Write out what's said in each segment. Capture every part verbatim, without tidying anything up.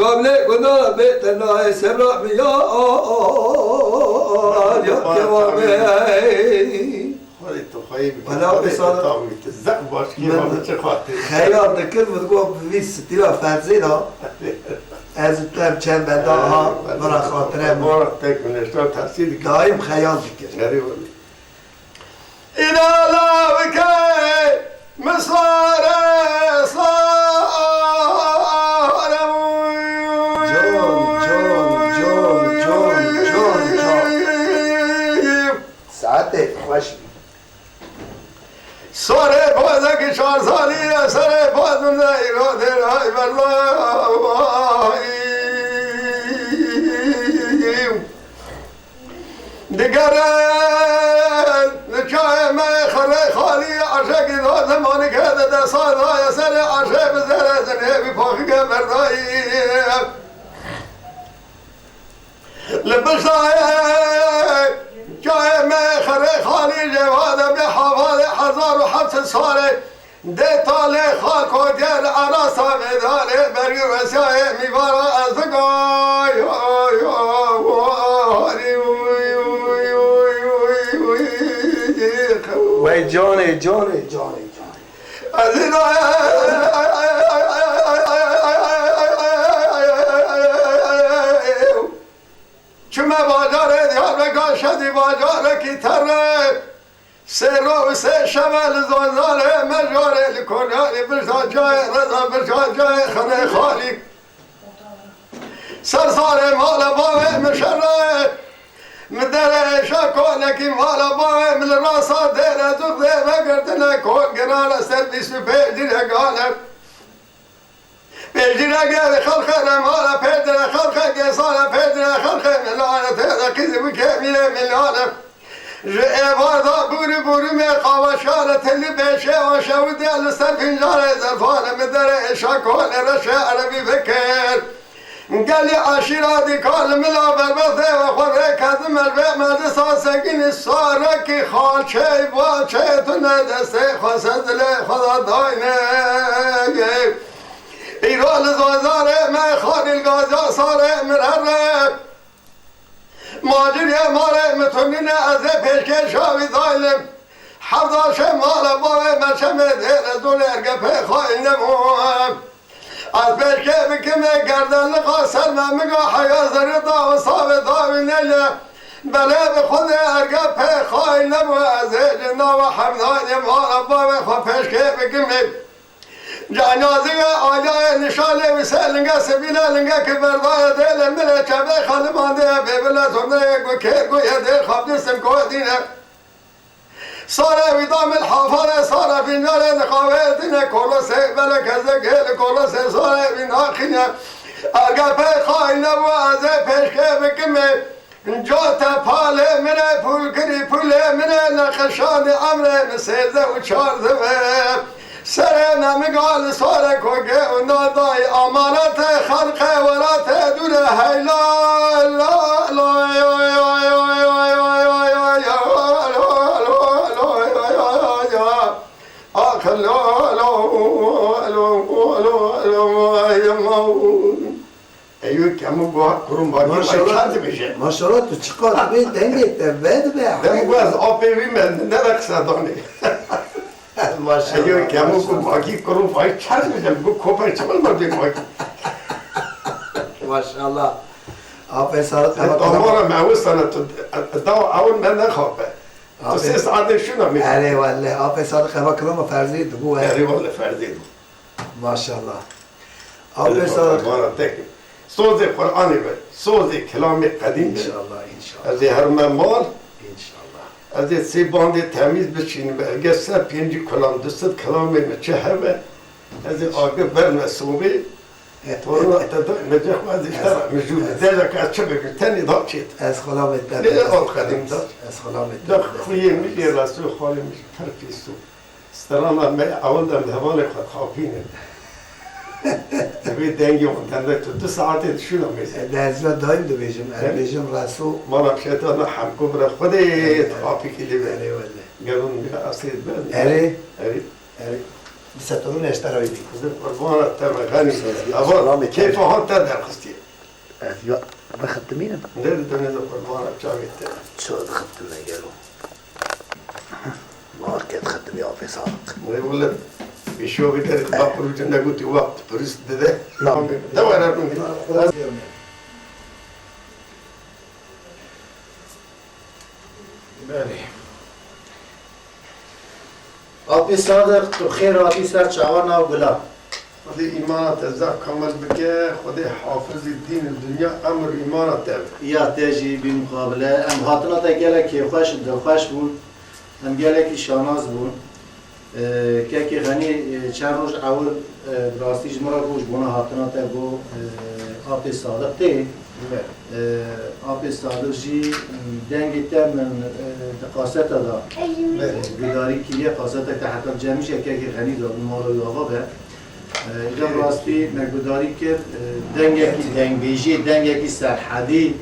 Abla guna bê tenayê sebra mi ya, ya kewabê. Xwedê tu xweyî bikî, Wela xwedê tu sal- tawî tu zef baş kî Min ma çi xatê. Xeyal dikir, min got bi vî stîla ferzê de. Ez û tu em çend benda ha, Ey, bira xatire min. Bora tek min eşta tersî dikir. Daîm xeyal dikir. Erê wele. Îlala bike, min sare, sare. Can, can, can, can, can, can. Saetê xweş bî. Sarê bazekî çar salî ye, serê baz min de îro dê ray berlayî. Digere li çayê me xerê xalî, eşekî da zemanî ke de desa daye serê eşê bi zere zinê bi paxike berdayî. Li piştayê çayê me xerê xalî jêva de bê hevalê hezar û heft sed salê. Dê talê xal kotiye li arasa vê dalê, berî wesiyayê mîvara ez bigay. Wey canê, canê, canê, canê. Ez ê çime bajarê Diyarbekir, şedî bajarekî terre. Sê roj û sê şeve li Zazarê me jarê li Konyayê birca cayê reza birca cayê xerê xalî. Ser sarê mala bavê min şerê, min derê êşa konekî mala bavê min li rasa dêre zûx dê vegirtine kon girane ser bîst û pênc dirhegane. Pêncîreke xelqê remale pêdire, xelqê gêsane pêdire, xelqê milane têde qîzî bû kêmîrê milane. Ji êvar da bûrî bûrî mê qaweşane tilî bêşê aşewî dê li ser fîncanê zerfane min derê êşa konê reşê erebî bikir. Gelî eşîra dîkar li mila berbextê we xwe rê kedim ez vê meclisa segînî sarekî xalçey vaçê tune destê xwe ser dilê xwe da dayne. Îro li Zazarê me Xalîl Gaza sarê min here. Macirê malê min tunîne ez ê pêşkê şawî daylim. Hevda şe mala bavê me çemê dêre zûlê ergepê xayîn nebû. Ez pêşkê bikimê gerdenliqa ser me miga heya zerrê da û savê dawî neye. Belê bi xwedê ergepê xayîn nebû ez ê ji nava hevdayê mala bavê xwe pêşkê bikimê. Cenazê we aliyayê nişanê wî ser linge sivîle lingekî berdayê dê li milê çevê xanimandê ye bêbile zurneyê ku kêr ku ye dê xapnistin ku dîne. Sarê wî da min hafare sara fîncanê nixawêtine kolosê belek ez ê gêli kolosê sarê wî naxîne. Erge pê xayîne bû ez ê pêşkê bikimê. Nca te palê min e, pûlkirî pûlê min e, neqeşanê emrê min sêzdeh û çardeh e. Serê me miga li sare kokê û nadayî amanetê xelqê welatê dûre heyla la la. Ax la la la la. Eyû kemû guha kurum bakî, ay Maşallah, çar dibêje. Maşallah, tu çiqas bê dengê te vedibe. Dem ku ez apê wî me nere qise danê. Maşallah, Eyû kemû ku maşallah. Bakî kurum ay çar dibêje, ku kopay çiqas ma bê bakî. Maşallah. Apê Sadık, E, tamam, tamam. Tamam, me ew sene tu, e, e, dawa ew me nexape. Tu Apê sê saetê şuna mê. Erê welleh, apê Sadık eva kiloma ferzê dibû, e. Erê welleh ferzê dibû. Maşallah. Apê Sadık. Qurban tek. Sozê Qur'anê be, sozê kelamê qedîm be. İnşallah, inşallah. Ez ê herime mal. İnşallah. Ez ê sê bandê temîz biçînim. Eger ser pêncî kelam, du sed kelamê min çi hebe, ez ê agi berme sobê. Torna te da, me ceh xwe ez ê te ra mijûl de. Dêre ke ez çi bikim, tenê da çêt. Ez xulamê te. Lê al qedîm da. Ez xulamê te. Da xuyê min jê, Resul xalê min jê, her pîs û. Strana me ewil de em hevalê xwe dixapînin. Divê dengê wan tende tu du saetê dişûna mêze. E, de ez ve daîm dibêjim, ez He? Bêjim Reso. Mala şetana hemko bira Xwedê Erê, erê. Dixapî kilî be. Erê wele. Gelûn bira esê be. Erê. Erê. Erê. Setorûn eştera wî bî. Di qurbana te me xenî. Ava keyfa han te derxistiye. Ez ya bixetimînim. Ne di dene de qurbana çavê te. Çawa dixetim me gelo? Market xetimî Apê Sadiq. Wê wile pêşiya wê derê baqir û cinde gotî wext pirist dide. Na. De were Belê. Apê Sadiq, tu xêr hatî ser çawa nav gula. Xwedê îmana te zaf kamil bike, Xwedê hafizî dîn û dinya, emir û îmana te be. Ya te jî bî muqabile. Em hatina te gelek kêfxweş û dilxweş bûn. Em gelekî şanaz bûn. E, Kekê Xenî, e, çend roj ewil, e, bi rastî ji min re got, ji bona hatina te got, e, Apê Sadiq tê. Evet. E, Apê Sadiq jî, m, dengê te min, e, di kaseta de, e, gudarî kiriye, kaseta te heta cem jî Kekê Xenî de bû, mala wî ava be. E, îca bi rastî me gudarî kir, e, dengekî dengbêjî, dengekî serhedî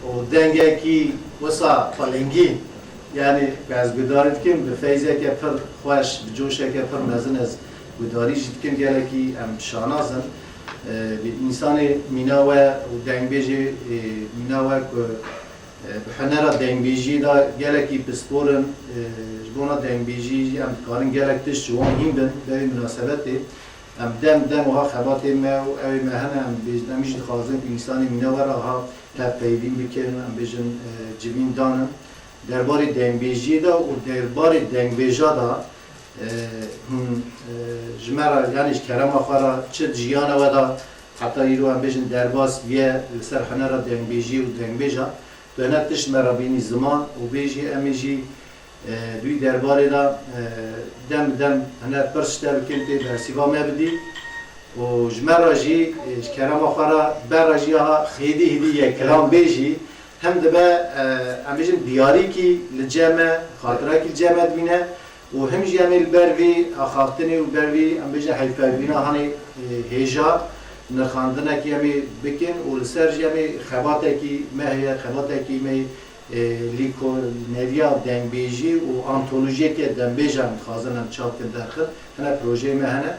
û dengekî wisa xwelingî. Yanî, ku ez gudarî dikim, bi feyzeke pir xweş, bi coşeke pir mezin ez gudarî jî dikim, gelekî em şanaz in. E, bi însanê mîna we û dengbêjê, e, mîna we ku, e, bi hunera dengbêjiyê de gelekî pispor in, e, ji bona dengbêjiyê jî em dikarin gelek tişt ji wan hîn bin, bi vê minasebetê. Em dem dem wiha xebatê me û ew ê me hene, em bêjin, em jî dixwazin ku însanê mîna we re ha hevpeyvîn bikin, em bêjin, e, civîn danin. Derbarê dengbêjiyê de û derbarê dengbêja de, e, hûn, e, ji me re, yanî ji kerema xwe re çi di jiyana we de heta îro em bêjin derbas bûye li ser hunera dengbêjiyê û dengbêja, tu hene tişt me re bînî ziman û bê jî em ê jî, e, di wî derbarê de, e, dem bi dem hene pirs ji te bikin, tê bersîva me bidî û ji me re jî, e, ji kerema xwe re bera jî ha xêdî hêdî yek kilam bê jî, Hem dibe, e, em bêjin diyarîkî li cem me, xatirekî li cem me dibîne û him jî em ê li ber vî axaftinê û ber vî, em bêjin hevpeyvîna hanê, e, hêja nirxandinekî em ê bikin û li ser jî em ê xebatekî me heye, xebatekî me, e, lîkoneriya dengbêjî û antolojiyeke dengbêjan dixwazin em çap bikin derxin. Hine projeyê me hene.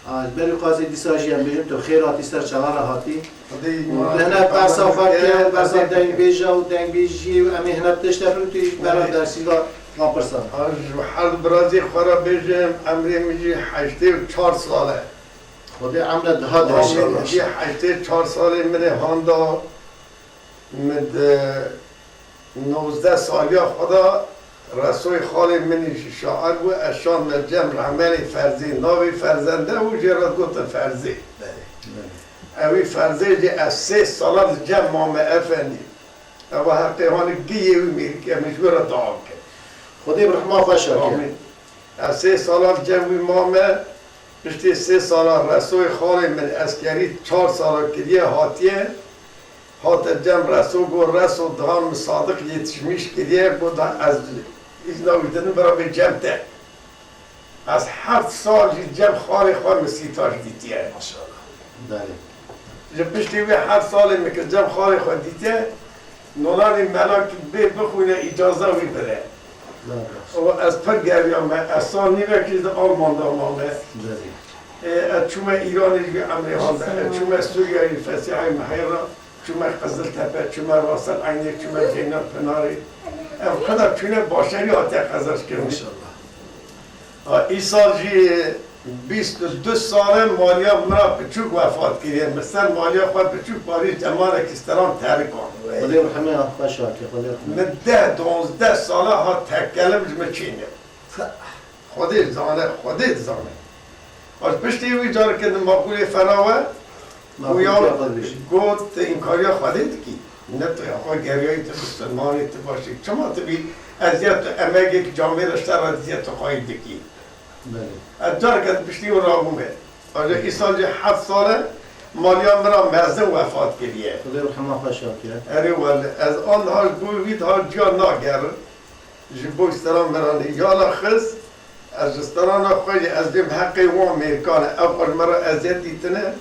A, ji ber wî qasê dîsa jî em bêjin, tu xêr hatî ser çava re hatî. Xwedê û îmana te hene bersa xwe bike, bersa dengbêja û dengbêjiyê û em ê hine tişt te bikî, bera dersîva van pirsan. A, ji hel birazî xwe re bêjim, emrê min jî heştê û çar sal e. Xwedê emre daha de inşallah. Jî heştê çar salê min ê handa min di Nozdeh saliya xwe de Resoyê xalê min jî şair bû, ez şandime cem Rehmenê Ferzê. Navê Ferzende û jê re digotin Ferzê. Belê. Ewî Ferzê jî ez sê sala li cem mame efendî. Ewa heqê hanê giyê wî mêrike min ji wê re dua bike. Xwedê bi rehma xwe şa ke. Amîn. Ez sê sala li cem wî mame, piştî sê sala Resoyê xalê min eskerî çar sala kiriye hatiye. Hate cem Reso, got, Reso, daha min Sadiq yetişmiş kiriye, got, da ez îzna wî didim, bira bê cem te. Ez heft sal jî cem xalê xwe min sîtaş dîtiye. Maşallah. Belê. Ji piştî wê heft salê min ki cem xalê xwe dîtiye, nolanê mela ki bê bixwîne îcaza wî bire. Belê. Û ez pir geriyame, ez sal nîvekî di Alman de mame. Belê. Ê, ez çûme Îranê jî emrê hande, ez çûme Sûriyeyê Fesîhayê Mihê re. Çûme Qiziltepe, çûme Rasil Eynê, çûme Zeynel Pinarê. Ev qeda çûne başerî hatiye qezenc kirin. Maşallah. A, îsal jî bîst û du sal e maliya min re piçûk wefat kiriye. Min ser maliya xwe piçûk parî cemalekî steran terik an. Xwedê rehme xwe şa ke, Xwedê rehme. Min deh, donzdeh sala hat tekelim ji min çêne. Xwedê dizane, Xwedê dizane. Baş piştî wî careke di maqûlê fena we, Maqûl goya xwe dibêjî. Got, tu înkariya Xwedê dikî. Ne tu xwe geriyayî, tu misilmanî, tu başî. Çima tu bî eziyet, tu emegek camêr ji te re diziyet tu xwayî dikî? Belê. Ez careke di piştî wî rabûme. Aja îsal jî heft sal e, maliya min ra mezin wefat kiriye. Xwedê rehma xwe şa ke. Erê wele, ez an daha ji bo wî daha ciya nagerim. Ji bo stera me re ya la xist, ez ji sterana xwe jî ez dêm heqê wan mêrkan e, ev xwe ji me re eziyet dîtine,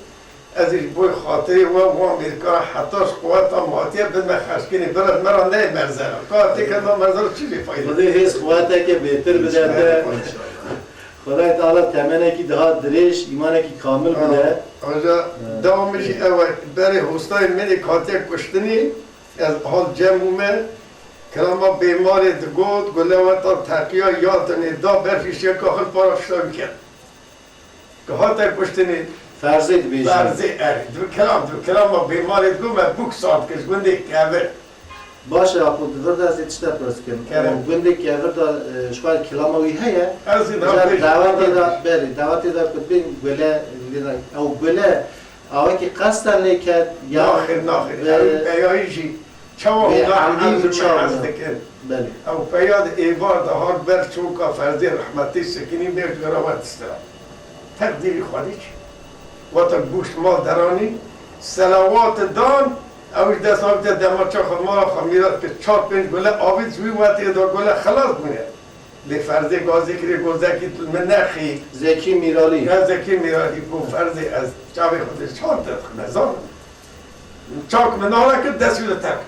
ez ê ji bo xatirê we wan mêrkan heta ji quweta me hatiye bidime xeşkinê, bira ji me re neyê merzera. Ka têkenda merzera çi jê fayde? Xwedê hêz quweteke bêtir bide te. Xwedayê Teala temenekî daha dirêj, îmanekî kamil bide. Aja, dewamê jî ew e, berê hostayê min ê hatiye kuştinê, ez hal cem bûme, kirama bêmarê digot, gule weta teqiya ya dinê da ber fîşeka xwe para fişta bikin. Ki hate kuştinê. Ferzê dibêjin. Ferzê erê. Di kilam, di kilama bêmarê digot me bûk sar dikir ji gundê Kevir. Baş e, Apo, di vir de ez ê tiştek pirs bikim. Kerem. Gundê Kevir de, e, ji xwe kilama wî heye? Ez ê Dawetê de, berê, dawetê de ku dibên gule, lê de, ew gule, awekî qesten lê ket, ya. Naxir, naxir. Ew peyayî jî. Çawa hûna ez hez dikin? Ew peya di êvar de hat ber çoka Ferzê rehmetî sekinî mêr ji we re we distira. Teqdîrî Xwedî çi? Wata goşt mal deranî, selawat dan, ew ji dest avite dema çaxa mala xwe mîrat kir çar pênc gule avît ji wî wetê da gule xelas bûne. Lê Ferzê gazî kirê got Zekî tu min nexî. Zekî Mîralî. Ya Zekî Mîralî got Ferzê ez çavê xwe dê çar te dixim ez zanim. Çak min nara kir dest wî li terk.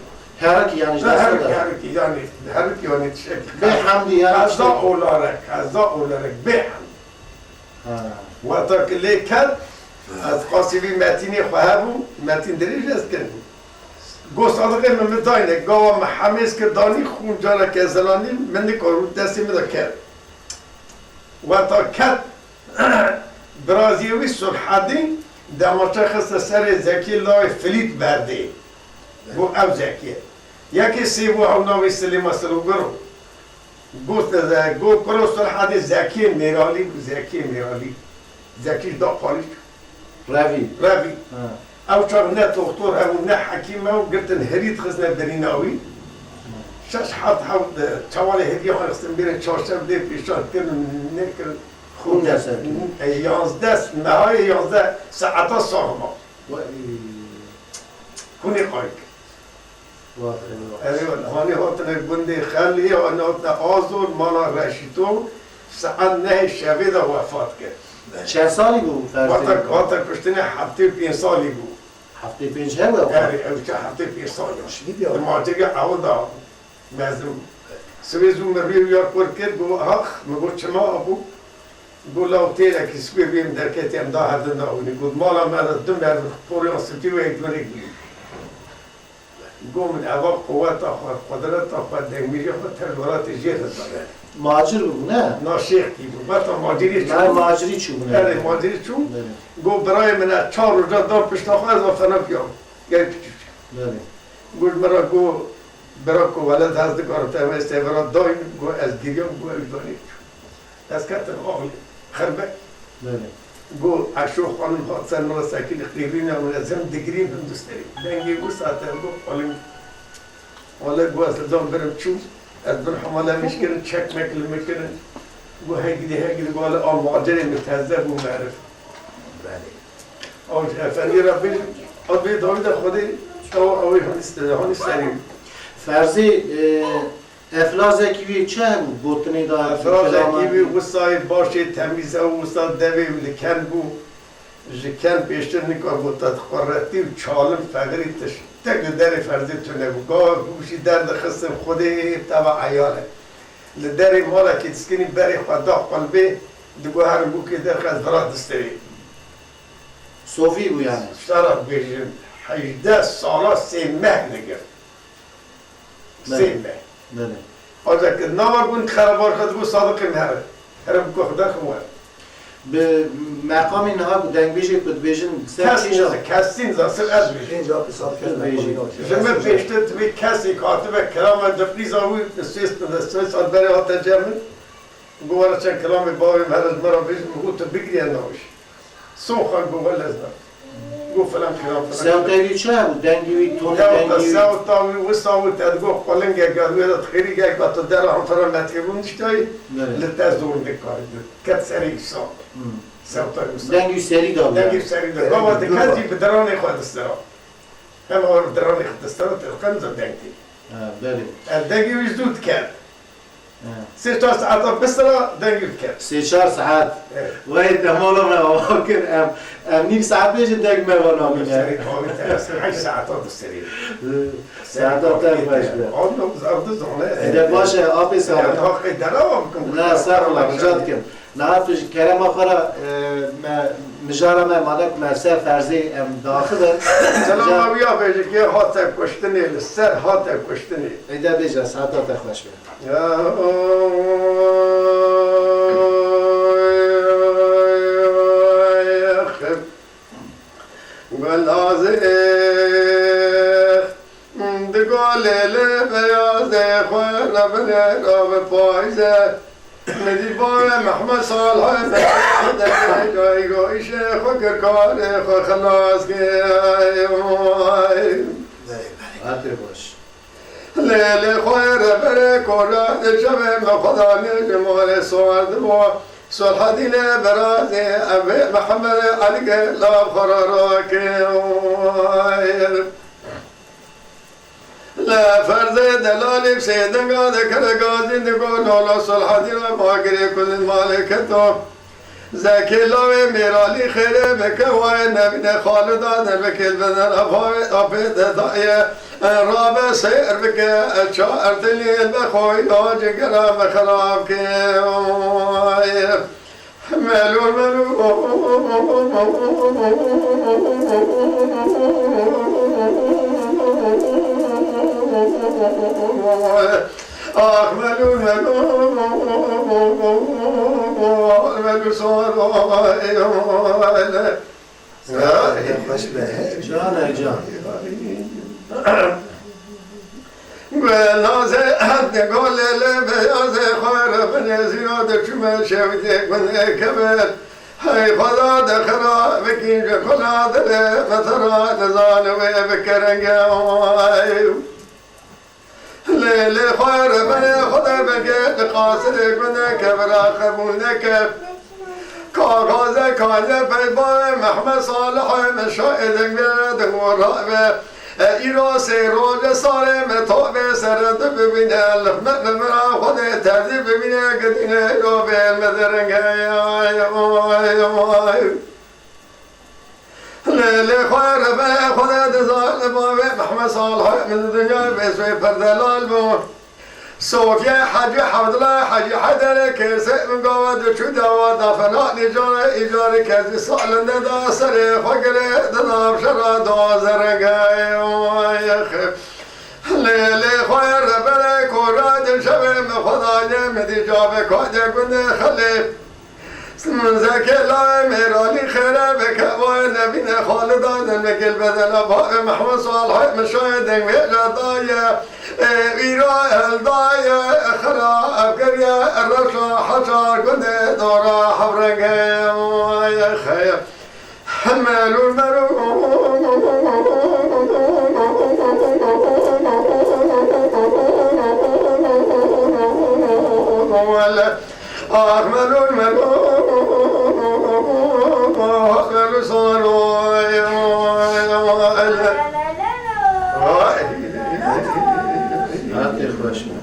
Herikî yanî ji dest de. Herikî yanî, herikî yanî tiştekî. Bê hemdî yanî. Qeza olarak, qeza olarak bê hemdî. Ha. Weta ki lê ket, ez qasî vî metînê xwe hebû, metîn dirêj ez kirin. Got Sadiqê min min dayne, gawa min hemêz kir danî xûn careke zilanî min nikar û destê min de ket. Weta ket, biraziyê wî Sulhedîn demaçe xiste serê Zekiyê lawê filît berdê. Got ew Zekiyê. Yekê sêv û ew navê Silêma Silogir o. Got, got kuro Sulhedîn Zekiyê Mêralî bû, Zekiyê Mêralî. Zekî ji da palî çû. Revî. Revî. Ha. Ew çax ne doxtor hebû, ne hekîm hebû, girtin herî dixistine birîna wî. Şeş heft hewt, e, çawanê hêdî xwe xistin bêrin çarşev dê pêşan kirin, nekirin. Xûn dest e. E, yanzdeh, nehayê yanzdeh saeta sax ma. Xûnê qayî kir. Erê wele, hanî hatine gundê Xeliyê, hanî hatine Azor, mala Reşîto, saet nehê şevê de wefat kir. Çend salî bû Ferzê? Hate, hate kuştinê heftê û pênc salî bû. Heftê pênc hewe? Erê, ew çi heftê pênc salî. Şidî diya. Di macirî ew da mezin bû. Sibê zû min rûyê wî ya kor kir, got, ax, min got, çima abû? Got, law têlekî sibê rûyê min derketî, em da hevdin da hûnî. Got, mala me de du mezin, poriyan sitî û yek gurê girî. Got min eva quweta xwe, qudreta xwe, dengmîjê xwe tev welatê jê re dane. Macir bû, ne? Na şêxkî bû. Beta macirî çû. Nayê macirî çû bû, ne? Erê, macirî çû. Belê. Got birayê min ez çar roja dan pişta xwe ez afena biyam. Gel piçûçe. Belê. Got ji min re got bira ku weled hez dikare te me sêvira dayî, got ez giriyam, got ew danî çû. Ez ketim axlê, xerbek. Belê. Got, Eşo xanim hat ser min re sekînî qîrîna min, ez hem digirîm hem disterîm. Dengê wisa te got, Xalim, wele got, ez li dan birim çûm, ez bin hemale min kirin, çek mek li min kirin. Got, hegidî, hegidî, got, wele a macerê min teze bû merif. Belê. Ew ji efendî re bir, a bê dawî de Xwedê, ew, ew ê hanî, hanî serî. Ferzî, e, Efrazekî wî çi hebû gotinê de? Efrazekî wî wisayê başê temîz ew wisa devê wî li ken bû. Ji ken pêştir nikar bû te xweretî û çalim feqirî tiştek li derê Ferzê tune bû. Gava bû jî derdixistin Xwedê teva eyale. Li derê malekî diskinî berê xwe da qulbê, digot herin bûkê derxe ez vira distirê. Sofî bû yani. Şeref bêjin hejdeh sala sê meh digirt. Sê meh. Belê. Ancak nava gund xerebar xwe digot Sadiqê min here. Here bûka xwe derxin were. Bi meqamê niha ku dengbêjê ku dibêjin ser kîjan? Kesî niza, sir ez bêjim. Pênc alî Sadiqê min dibêjin. Ji min pêştir divê kesê hatibe kirama di qîza wî sê sal berê hate cem min. Got were çend kilamê bavê min here ji min re bêjin, min got tu bigiriye navêj. Soxa got wele ez ne. Got filan filan filan. Sewtê wî çi hebû? Dengê wî, tonê dengê wî? Sewta wî wisa wî te digot qulingek ya wê de xêrîgek ya tu dera hemfira metrê rûniştayî, li te zor dikarî. Ket serê wî sar. Sewta wî sar. Dengê wî serî da bû. Dengê wî serî da. Baba diket jî bi diranê xwe distira. Hem ew diranê xwe distira, te diqe niza deng tê. Ha, belê. Ev dengê wî zû diket. Sê çar saeta bistira dengê wî diket. Sê çar saet. Evet. Wayê te mala me ava kir, em, em nîv saet bêjin deng me va namîne. Serê kavê te, ez heşt saeta disterî. Saeta te baş be. Ev de baş e, apê sağ ol. Haqê derawa bikim. Na, estağfurullah, rica dikim. Niha tu ji kerema xwe re, e, me, mijara me malek me ser ferzê em diaxivin. Selama wî ya bêjikê hate kuştinê, li ser hate kuştinê. Êde bêje, saeta te xweş be. Ya, Gulazê, di golê li beyazê xwe re binê re bi payze. Min dî bavê Mehmed Salih, Mehmed Salih, gayî go îşê xwe kir, karê xwe xilas kir. Hatê xweş. Lê, lê xwe re berê kora, di çavê me xwedanê ji malê sardibû. Salhedînê berazê, em vê Mehemedê Elî ge lav xwe re rakir. Li ferzê delalî bi sê dinga dikire gazî, digo lola Salhedîn re magirê ku li malê keto. Zekê lawê mêralî xêrê bike, wayê nebîne xalida de bike, li bedena bavê apê de daye, rabe seyr bike, ça ertelî be xwe ya cigera me xirab ke. Melûl, melûl. Ax, melûl, melûl, melûl, sor, ay, ay. Xweş be, can e, can. Gulazê, di golê lê beyazê xwe re binê zîro de çûme şewitê gundê kevir. Hey Xweda, de xira bikî ji kula dilê me te ra, nizane wê bike renge, ay. Lê, lê xwe re berê Xwedê bike, di qasirê gundê kevira qebûl neke. Ka gaze kaniye peyva Mehmed Salihê min şaê dengê ding û rabe. E, îro sê roje sarê me tobê sere tu bibîne, lixmet li min a Xwedê terdî bibîne, gidîne îro bê me derenge. Lê, lê xwe re be, Xwedê dizane bavê Mehmed Salih min di dinyayê bê swê pir delal bû. Sofiye Hecî Hevdila Hecî Heyderê Kêrsê min gava diçû dewa da fena nîcarê îcarê kezî salinde da serê xwe girê di nav şera da zerengê. Lê, lê xwe re berê kora di şevê min xwe dayê min dî cavê kadê gundê xelê. Min zekê layê mêranî xêre bike, wayê nebîne xalida de me gel bedena bavê Mehmed Salih min şayê deng vê re daye. Ê, îro el daye, xira ev kiriye, reşa heşa gundê dora hevrengê, ay, xeyr. Melûl, melûl. Ax, melûl, melûl. Melûl, sar, oy, oy, oy. Ay. Hatê xweş be.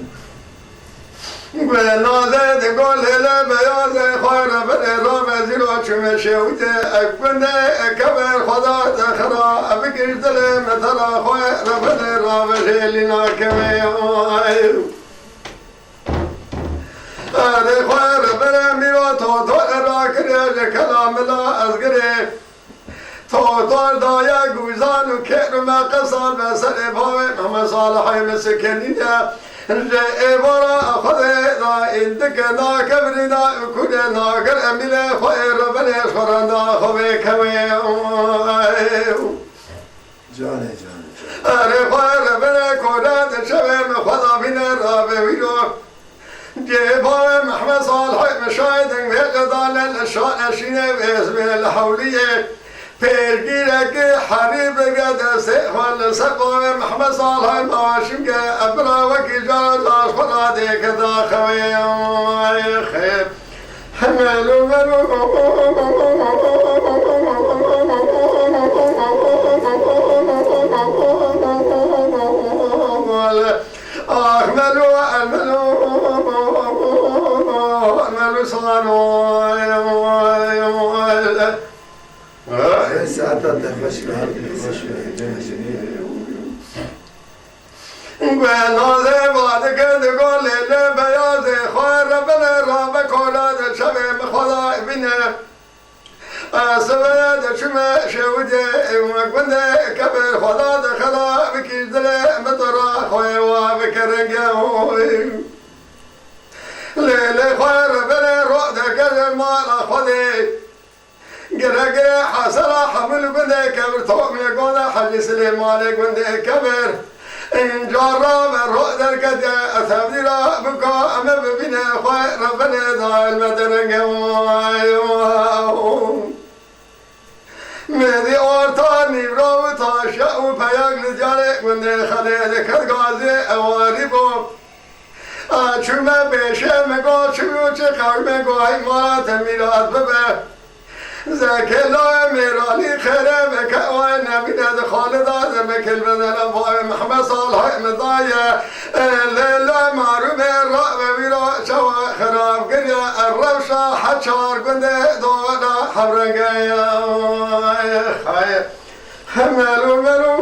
Gulê nazê di golê lê beyazê xwe re binê rabe zîro çûme şewitê ek gundê ek kevir Xweda te xira bikir dilê me te ra xwe re binê rabe jêlî nakevê, ay. Erê xwe re binê mîro to to re rakirê ji kela mila ez girê. Totar daye guzan û kêr û meqesan be serê bavê Mehmed Salihê min sikenîne. Ji êvara Xwedê da îndike nakevirîna û kûrê nagir emîlê xwe ê rebenê xwe renda xwe vê kewê. Canê, canê, canê. Erê xwe rebenê kore di şevê min xwe da bîne rabe wîro. Cêbavê Mehmed Salihê min şahidin vê qedane li şaneşînê vêzmê li hewliyê. Pêşgîrekî herî bigre destê xwe li ser bavê Mehmed Salihê maşinge ebira wekî cara caş xwe radê ke daxewê. Xêr. Hemel û mero. Ahmelo, Ahmelo, Ahmelo, Sano. Saeta te xweş be, xweş be. Guh nazê vadike di golê lê beyazê xwe re bile rabe kola de çavê min xwe Me şewitê me gundê kebir xweda de xela bikî dilê me to ra xwê wa bikere gew. Lê lê xwe re belê ro de gele mala xwedê. Gire gire hasela hemil gundê kebir tomê gona Hecî Silêmanê gundê kebir. Înca ra ve ro derkete etevdî ra bika eme bibîne xwe re belê dayel me derenge. Mêdî orta nîvra û taşe û peyak li diyarê gundê Xelê diket gazê ewarî bû. A çûme pêşê min got çi û çi qewmê got hey mala te mîrat bibe. Zekê layê mêranî xêrê veke wayê nebîne di xalida de vekil bedene bavê Mehmed Salihê min daye. Lê la marûmê ra ve wî ra çawa xirab kiriye, rewşa heçar gundê dona hevrengeya. Xayê. Hemelo melo.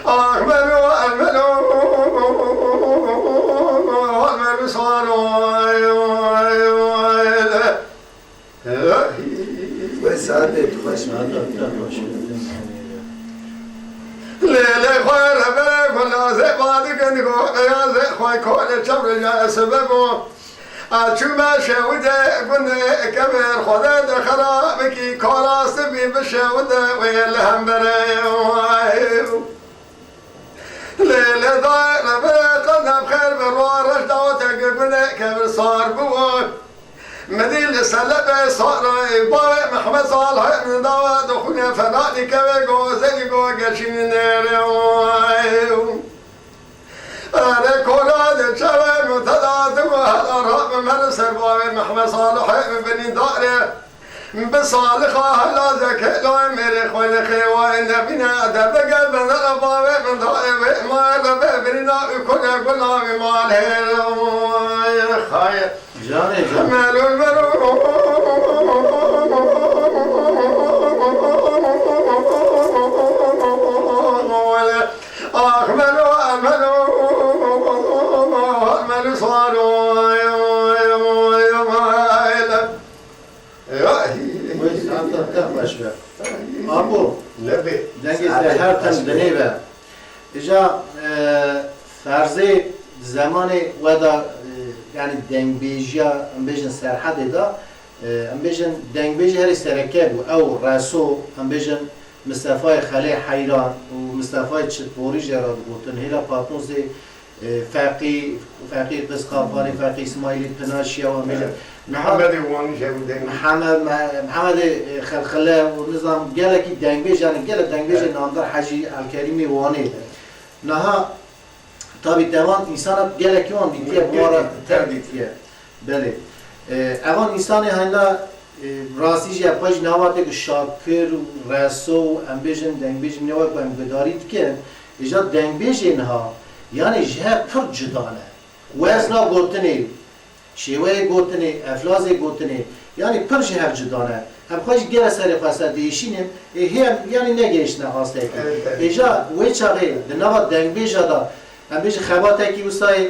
Ah melo, melo. Melo sano. Wê saetê tu xweş be. Lê lê xwe re bere gula zê badikin go, ya zê xwe kole çevre ya sebebo. A çûme şewide gundê kevêr xwede de xera bikî, kara sibî bi şewide wê li hembere. Lê lê dayê re bere qeldem xêr bi ro reş dawete gundê kevir sar biwo. Min dî li selebê sarayê bavê Mehmed Salihê min dawe dixwîne fena dikeve go zelî go geçînî nêrê. Erê kora de çavê min te da digo hela ra min me li ser bavê Mehmed Salihê min binî dare. Bi Salixa hela zekê layê mêrê xwe li xêwayê nebîne de bige bendera bavê min dayê vê mayê de be birîna û kule gula wî mal hêr. Xayê. Canê can. Melo melo. Ah melo melo. Melo saro. Wê saeta te xweş be. Abo, dengê te her tim dinê be. Îja, e, ferzê di zemanê we de, e, yanî dengbêjiya, em bêjin Serhedê de, e, em bêjin dengbêjê herî sereke bû. Ew Reso, em bêjin Mistefayê Xelê Heyran û Mistefayê Çitporî jê re digotin. Hêla Patmosê, e, Feqî, Feqî Qizqapanî, Feqî Îsmaîlî Pinaşiya wan bêjin. Evet. Niha Mihemedê Wanî jî ew deng. Mihemed, Me-, Mihemedê, e, Xelxile û nizam gelekî dengbêj, yanî gelek dengbêjê Evet. namdar Hecî Elkerîmê Wanê. Niha tabî dewan însana gelekî wan dîtiye, Wê bi wan re tev dîtiye. Tev dîtiye. Belê. E, evan însanê heyna, e, rastî jî ev xwe jî nava tê ku Şakir û Reso û em bêjin dengbêjin ne wek ku em gudarî dikin, îja dengbêjê niha, yanî ji hev pir cuda ne. Wezna gotinê, şêweyê gotinê, eflazê gotinê, yanî pir ji hev cuda ne. Em xwe jî gere serê xwe ser diêşînin, ê hê em yanî negehiştine astekê. Evet, evet. Îja wê çaxê di nava dengbêja de, em bêjin xebatekî wisa yê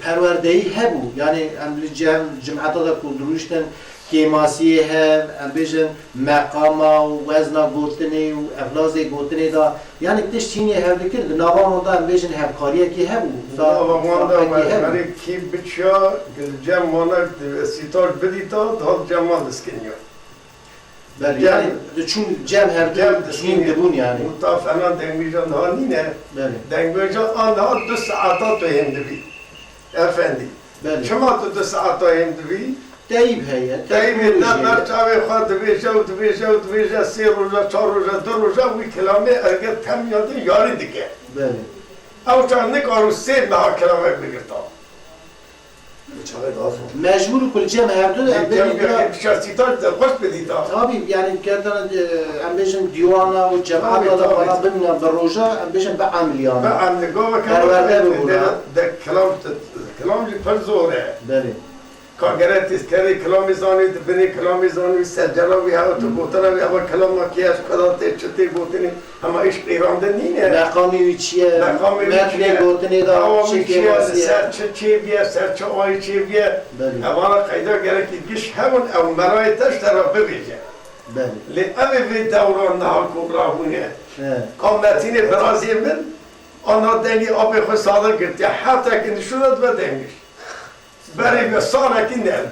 perwerdeyî hebû. Yanî em li cem cimeta de ku dirûştin, kêmasiyê hev, em bêjin meqama û wezna gotinê û eflazê gotinê de, yanî tişt hînê hev dikir, di nava wan de em bêjin hevkariyekî hebû. Di nava wan de me-, hebû. Merê kî biçiya, li cem wana sîtar bidîta, dihat cem wan diskiniya. Belê, Cem, yanî diçûn cem her du cem hîn diskiniya. Dibûn yanî. Û ta fena dengbêja niha nîne. Belê. Dengbêja a niha du saeta tu hêndibî. Efendî. Belê. Çima tu du saeta hêndibî? Teyb heye, Teyb heye, teknolojî te ber heye. Çavê xwe dibêje û dibêje û dibêje, sê roja, çar roja, du roja wî kilamê eger tem yadê yarî dike. Belê. Ew çax nikaro sê meha kilamek bigirta. Çavê dazin. Mecbûr û kulcem her du de em bêjin ya. Şahsîtar de xweş bidîta. Tabî, yanî gerdan, e, em bêjin dîwana û cemata de bana bimîne bi roja, em bêjin bi emliyana. Bi emli, gava ke perwerde bibûna. De, de kilam, kilam jî pir zor e. Belê. Ka gere têzkerê kilamê zanî, di binê kilamê zanî, sercera wî hewa tu gotina wî hewa kilama kê ez kuda tê çi tê gotinê, hema îş qîrandin nîne. Meqamê wî çi ye? Meqamê wî çi Metnê ye? gotinê de Dawamî çi çi ye? Li kêmasî ye? ser çi çêbiye, ser çi ayê çêbiye? Belê. Evana qeyda gerekî giş hebin, ew merayê te ji te re bibêje. Belê. Lê ev ê vê dewran niha ku rabûne. He. Ka Metînê birazê min, ana dengê apê xwe sade girtiye. Her tekî nişûna dibe dengê. Berê me salekî nebû.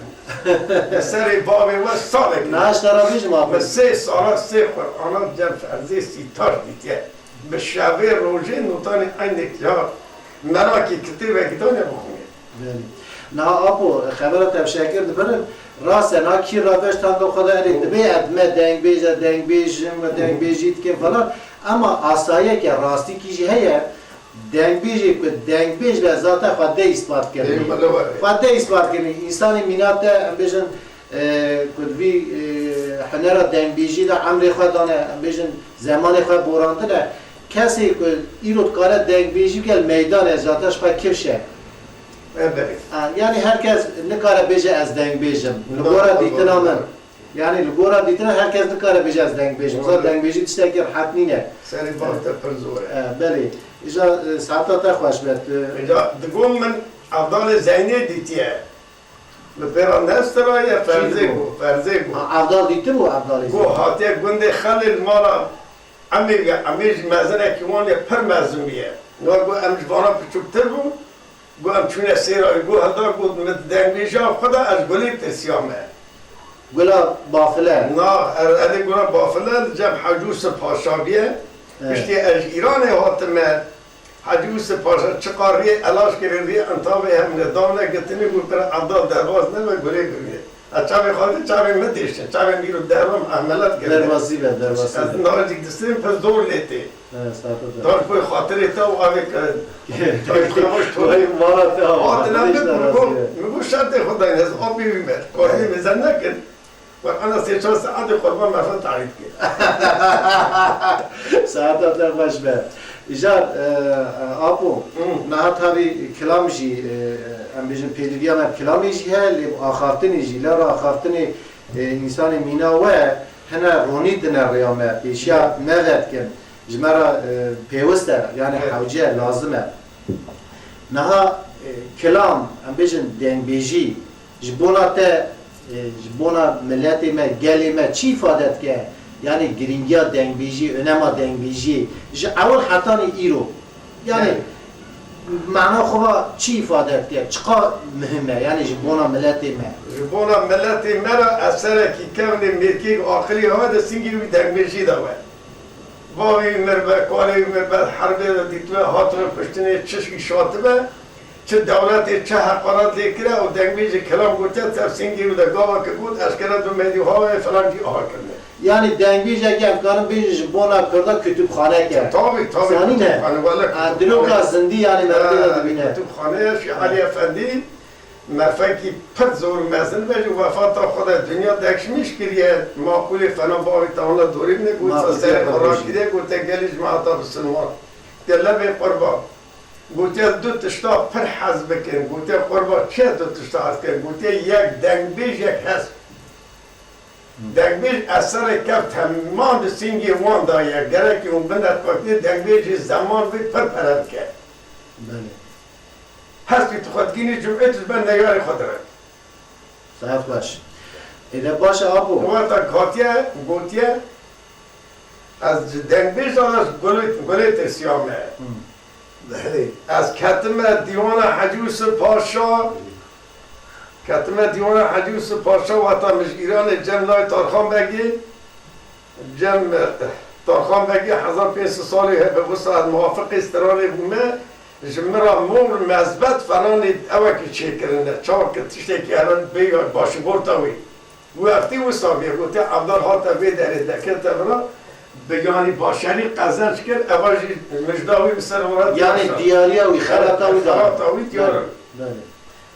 Li serê bavê we salekî Niha ji te re bêjim, abi. Min sê sala sê Qur'ana cem ferzê sîtaş dîtiye. Bi şevê rojê notanê eynek ya merakî kitêbekî dane bixwîne. Belê. Niha apo, xebera te bi şekir dibirim. Rast e, niha kî raveş tanga xwe de erê dibê, e, me dengbêj e, dengbêj in, me dengbêjî dikin falan. Ema asayeke rastîkî jî heye. Dengbêjê ku dengbêj be zaten xwe de îspat kirî. Ê, bele were. Xwe de îspat kirî. Însanê mîna te, em bêjin, e, ku di vî, e, hunera dengbêjî de emrê xwe dane, em bêjin zemanê xwe borandine. Kesê ku îro dikare dengbêjî bike li meydanê zaten ji xwe kifş e. E, belê. Ha, yanî her kes nikare bêje ez dengbêj im. Li gora dîtina min. Yanî li gora dîtina her kes nikare bêje ez dengbêj im. Wisa dengbêjî tiştekî rehet nîne. Serê bav te pir zor e. E, belê. Îja, e, saeta te xweş be. Tu Îja digot min Evdalê Zeynê dîtiye. Li pêra nestiraye, Ferzê got, Ferzê got. Ha, Evdal dîtibû Evdalê Zeynê. Got hatiye gundê Xelê li mala Emê, Emê jî mezinekî wan e, pir mezin bûye. Wa got em ji vana piçûktir bûn. Got, em çûne sêra wî, got, heda, got, min dengbêja xwe de ez gulê tirsiyame. Gula bafile. Na, er, erê gula bafile, li cem Hecî Yûsif Paşa bîye. Evet. Piştî ez ji Îranê hatime, Hecî Yûsif Paşa çiqa riyê elaş kirê, riyê Entavê hem li dawne gitinî, got, pir Evdal derbas nebe, gulê gulê. Ez çavê xwe dî, çavê min dêştin, çavê min îro derram ehmelet girtin. Derbasî be, derbasî be. Ez navê jî distînim, pir zor lê tê. He, saete de. Dar koy xatirê te û avê ke. Vay, mala te ha. Hatine min, min got, min got şertê xwe dayne, ez apê wî me. Karê min zen nekin. Bak, ana sê çar saetê qurban me xwe tarî dike. Saeta te xweş be. Îcar, e, e, Apo, Hı. niha tabî kilam jî, e, em bêjin pêdiviya me bi kilamê jî heye, lê bi axaftinê jî, lê axaftinê, e, însanê mîna we hene ronî dine rêya me, pêşiya me vedikin. Ji me re, e, pêwist e, yani hewce, lazim e. Niha, e, kilam, em bêjin dengbêjî, ji bona te, e, ji bona miletê me, gelê me çi îfade dike? Yani girîngiya dengbêjî, önema dengbêjiyê, ji ewil hetanî îro. Yani, Evet. mana xwe va çi îfade dike? Çiqa muhim e, yani ji bona miletê me? Ji bona miletê me re eserekî kevnê mêrkêk aqilî hawe di singê wî dengbêjî de we. Bavê wî mir be, kalê wî mir be, herbê de dîtine, hatine kuştinê, çi îş hatibe, çi dewletê, çi heqaret lê kire û dengbêjê kilam gotiye, tev singê wî de gava ke got, eşkere du medî hawe, filan cî aha kirine. Yani dengbêjek em karin bêjin ji bona Kurda kutubxaneke. Tabii, tabii, Zanî ne? kutubxane, wele Ha, kutubxane. diloka zindî yani merdiya Ha, dibîne. kutubxane, Şî Elî Efendî, Mefekî pir zor û mezin be, ji wefata xwe de dinya dekşmîş kiriye, maqûlê fena bavê te wana dorê bine, got, Maqûlê serê xwe fena rakiriye, gote, gelî ji me heta bisilman. Te lebê qurban. Gotiye, du tişta pir hez bikin. Gotiye, qurban, çi du tişta hez bikin? Gotiye, yek dengbêj, yek hest. Dengbêj eserê kev temam di singê wan de ye. Gerekî hûn binet xwe kê, dengbêjê zeman vê pir pere bike. Belê. Hestî tu xwe dikînî cumê tu ji ber neyarê xwe dire. Saet xweş. Êde baş e apo. Wexta hatiye, gotiye, ez ji dengbêjan ez gulê, gulê tirsiyame. Hmm. Belê. Ez ketime dîwana Hecî Yûsif Paşa, ketime dîwana Hecî Yûsif Paşa, wexta min ji Îranê cem nayê Tarxan Begê, cem Tarxan Begê hezar pênc sed salê hebe wisa ez muwafiqê stranê bûme, ji min re mor mezbet felanê ewekî çêkirine, çawa ki tiştekî hebe bê başûborta wî. Wextî wisa bê, gote, Evdal hate vê derê dekete vira, bi yanî başerî qezenc kir, eva jî mijda wî bi ser wan re Yani diyar e. diyariya wî, xelata wî da. Xelata wî diyar e. Belê, belê.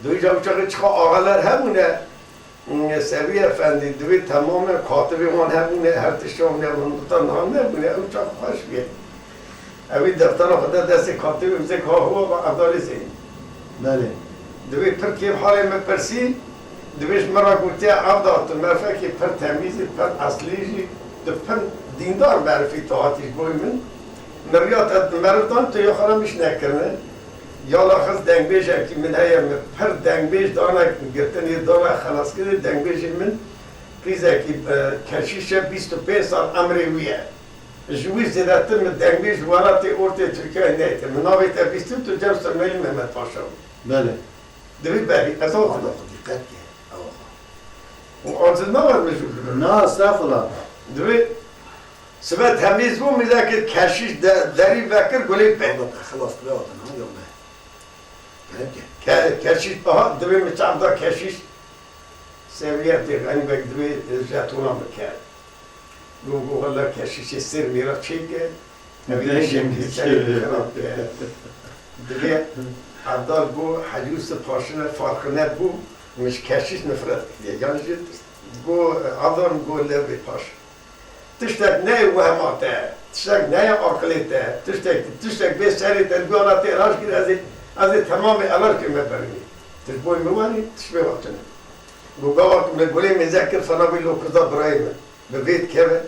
Dû îca wî çaxê çiqa axeler hebûne, Sevî Efendî, divê temamê katibê wan hebûne, her tiştê wan hebûne, min dota niha nebûne, ew çax xweş bê. Ew ê deftera xwe de destê katibê, bizê ka huwa va Evdalê Zeyn. Belê. Divê pir kêf halê me pirsî, Divê ji min re gotiye, Evda, tu merfekî pir temîz î, pir eslî jî, tu pir dîndar merifî tu hatî ji bo min. Min riya te meriv dan, tu ya xwe re miş nekirine. Ya laxis dengbêjekî min heye, min pir dengbêj danek girtinê, dana xelaskirê, dengbêjê min qîzekî, e, keşîş e, bîst û pênc sal emrê wî ye. Ji wî zêdetir min dengbêj ji welatê ortê Tirkiyeyê neyête. Min navê te bîstî, tu cem Sirmelî Mehmet Paşa bû. Belê. Divê berî, ez aw Wala xwe dîqet ke, aw xwe. Û aciz nabe min ji Na, estexfirullah. Divê sibe temîz bû, mizekê keşîş de, derî vekir gulê pê. Wala te xilas kira, wala ha, yok be. Peki. Ke-, keşîş, aha, divê min çavda keşîş. Seviyetê Xenî Beg divê jetona min kerd. Go, go, wele keşîşê Sêrmê re çêke, ev Dengê ê şemdî min serê çêke. Xirab ke. Divê Evdal go, Hecî Yusuf Paşine farqi nebû, min ji keşîş nifret kiriye. Yan jî go, Evdal go, lewê paş. Tiştek neyê wehma te, tiştek neyê aqilê te, tiştek, tiştek bê serê te, duyana tê raş kir, ez ê, ez ê temamê elarkê me berînî. Tişt boy min wanî, tişt bê watine. Go gava ku me gulê mêze kir, fena bî lo kuza birayê min. Bi vê dikeve.